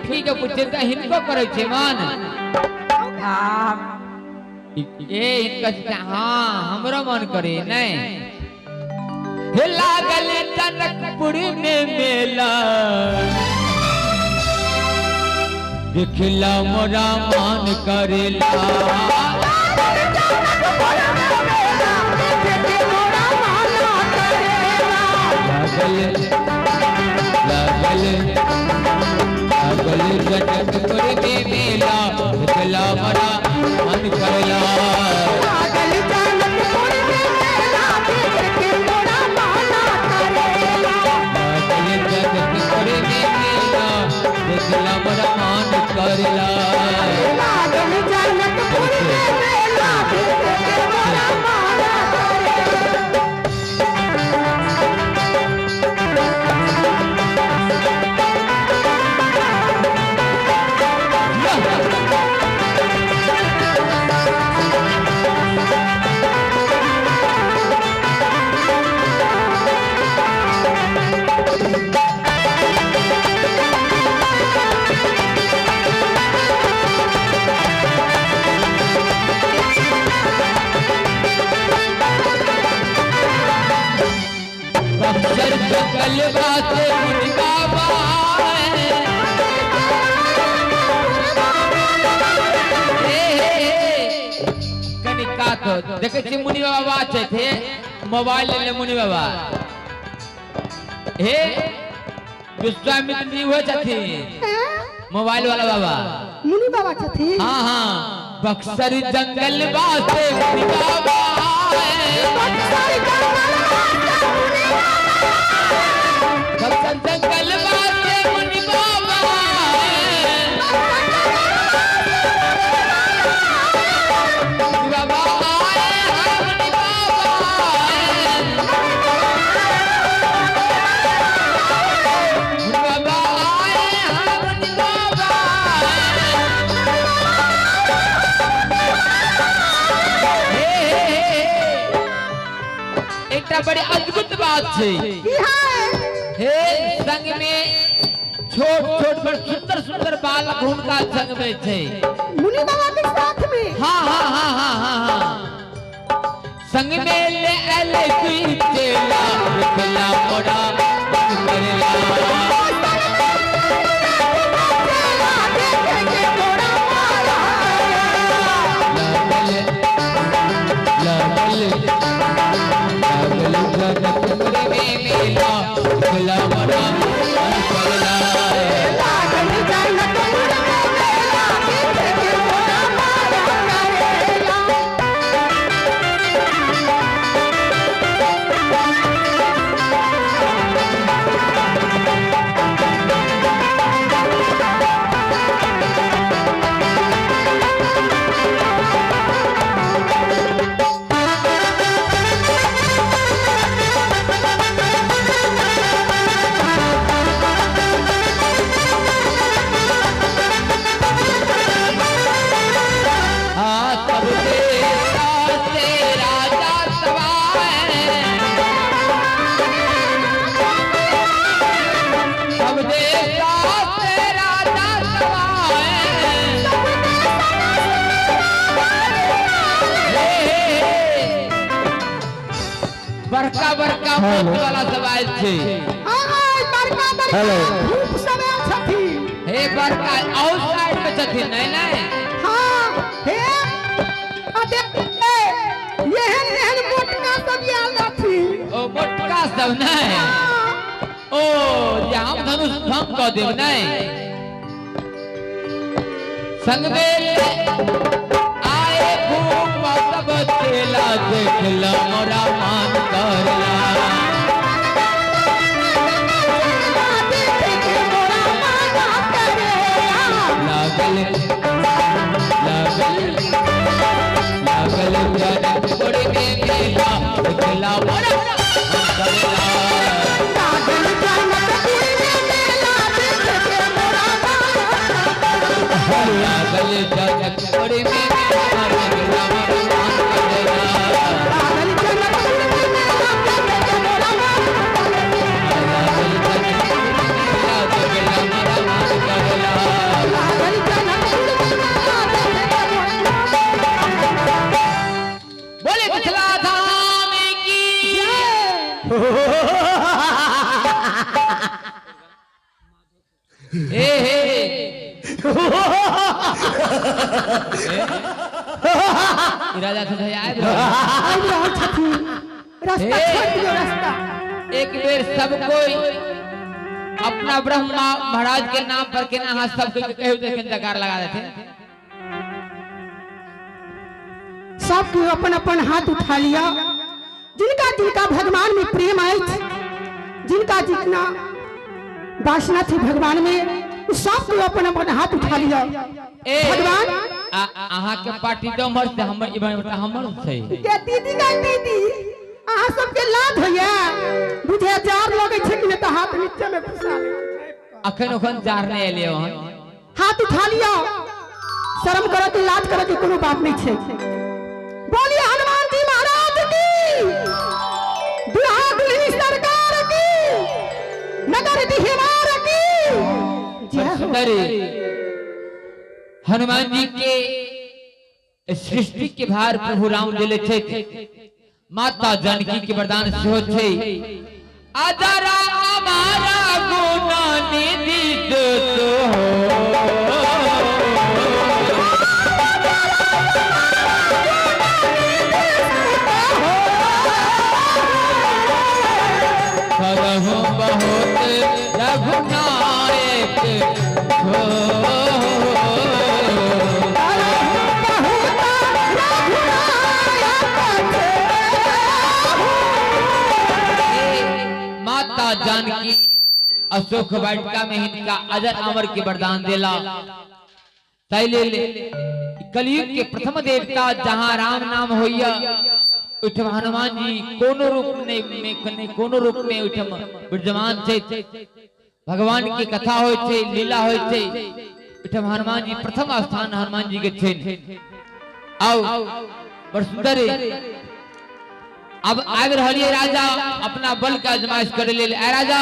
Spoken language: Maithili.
छोटकी के पूछे तऽ हिनको करै छै मन। ए हिनका छै, हाँ हमरो मन करे नहीं। हे लागल जनकपुर में मेला, देखला मोरा मन करेला। लागल लागल लागल जनकपुर में मेला, देखला मोरा मन करेला। लागल जनकपुर में मेला, देख के मोरा मन करेला। लागल जनकपुर में मेला, देखला मोरा मन करेला। लागल जनकपुर में मेला, देख के मोरा मन करेला। बक्सर जंगल बासे मुनि बाबा आए। हे, हे, हे। कनि कात देखै छी मुनि बाबा छथि, मोबाइल लेने मुनि बाबा। हे विश्वामित्र जी हुए छथिन मोबाइल वाला बाबा, मुनि बाबा छथिन। हाँ हाँ। बक्सर जंगल बासे मुनि बाबा आए। बक्सर जंगल बासे मुनि बाबा। बक्सर जंगल बासे मुनि बाबा आए। मुनि बाबा आए, हाँ मुनि बाबा आए। मुनि बाबा आए, हाँ मुनि बाबा आए। हे, हे, हे, हे। एकटा बड़ी अद्भुत बात छै। की है? हे संग में छोट छोट पर सुंदर सुंदर बालक हुनका संग में छै। मुनि बाबा के साथ में। हाँ हाँ हाँ हाँ हाँ हाँ। संग में ले अले कोई चेला, देखला मोरा मन करेला। देख के मोरा मन लागल लागल लागल जनकपुर में मेला, देखला मोरा मन करेला। लागल जनकपुर में मेला, देख के मोरा मन करेला। हाँ तब देता से राजा सवाए, तब देता से राजा सवाए। हे, हे, हे। बड़का बड़का मोत वाला सब आयल छै। हाँ हाँ, बड़का बड़का भूप सब आयल छथिन। हे बड़का और साइड में छथिन। नहीं नहीं। हाँ हे आ देख, एहन एहन मोटका सब आयल रहथिन। ओ मोटका सब नहीं। हाँ। ओ जे हम धनुष भंग कऽ देब नहीं। संग में ले आए भूप सब चेला, देखला मोरा मान करला। देख के मोरा मन करेला। लागल लागल लागल जनकपुर में मेला, देखला मोरा मन करला। लागल जनकपुर में मेला, देख के मोरा मन। लागल जनकपुर में मेला, देखला मोरा मन करला। लागल जनकपुर में मेला, देख के मोरा मन करेला। लागल जनकपुर में मेला, देखला मोरा मन करला। हे ई राजा से आबि रहल। आबि रहल छथिन। रास्ता हे। छोड़ि दियौ रास्ता। एक बेर सब कोई अपना ब्रह्मा महाराज के नाम पर के ना हाथ सब कोई कहियो देखें जयकार लगा देते। सब केओ अपन अपन हाथ उठा लिया। जिनका जिनका भगवान में प्रेम अछि, जिनका जितना वासना थी भगवान में, उ सब केओ अपन अपन हाथ उठा लिया। ए भगवान अहाँ के पार्टी तो हमर से हमर इमहर हमर छै। के दीदी का दीदी अहाँ सबके लाज होइया, बुझे जार लगै छै कि नहि तऽ हाथ नीचे में घुसा ले। अखन ओखन जार नहि एलियै वहाँ। हाथ उठा लिया, शर्म करऽ के लाज करऽ के कोनो बात नहीं छै। बोलिए हनुमान जी महाराज की, दुल्हा दुल्ही सरकार की, नगर दिहवार की जय हो। सुंदर हनुमान जी के सृष्टि के भार प्रभु राम दिले छथि, माता जानकी के वरदान सेहो छै। आदरा हमारा गुना निधि तो हो। करहु बहुत रघुनायक हो। माता जानकी अशोक वाटिका में हिनका अजर अमर के वरदान देला। ताहि लेल कलयुग के प्रथम देवता जहां राम नाम होइया ओहिठाम हनुमान जी कोनो रूप में कोनो रूप में ओहिठाम विद्यमान छै। भगवान के कथा होइ छै, लीला होइ छै, ओहिठाम हनुमान जी प्रथम स्थान हनुमान जी के छै। आउ बड़ सुंदर अब आबि रहलियै राजा अपना बल के आजमाइश करे लेल। आय राजा